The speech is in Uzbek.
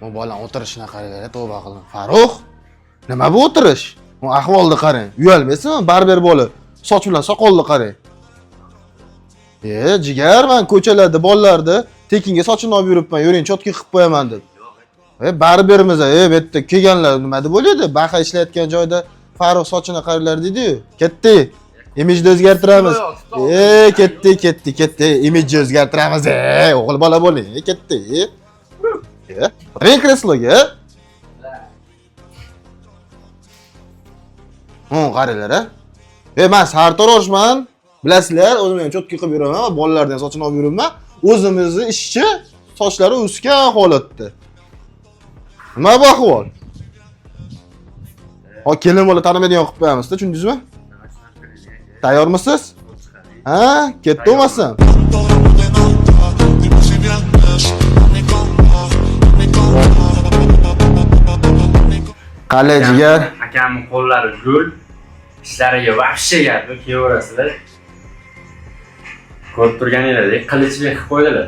Bu bolani o'tirishini qaranglar, tavba qildim. Farruh, nima bu o'tirish? Bu ahvolni qarang. Uyalmaysizmi? Barber bola. Soch bilan soqolni qarang. E, jigar, man ko'chalarda bolalarni tekinga sochini olib yuribman, yuring, chotki qilib qo'yaman deb. E, barberimiz, e, bu yerda kelganlar nima deb o'ylaydi? Baxa ishlayotgan joyda Farruh sochini qaranglar deydi-yu. Ketdi. Imijni o'zgartiramiz. E, ketdi, ketdi, ketdi. Imijni o'zgartiramiz. E, o'g'il bola bo'ling. E, ketdi. E, o'tiring kresloga. Hu, qaranglar, a. E, men sartaroshman. Bilasizlar, o'zim ham chotki qilib yuraman, bolalardan ham sochini olib yuribman. O'zimizni ishchi sochlari o'sgan holatda. Nima bu ahvol? Ho, kelin bola tanimaydigan qilib qo'yamiz-da, tushundingizmi? Tayyormisiz? Ha, ketdi bo'lmasam. Qalay jigar? Akamning qo'llari gul. Ishlariga вообще gap yo'q, kelaverasizlar. Ko'rib turganinglardek qilichbek qilib qo'ydilar.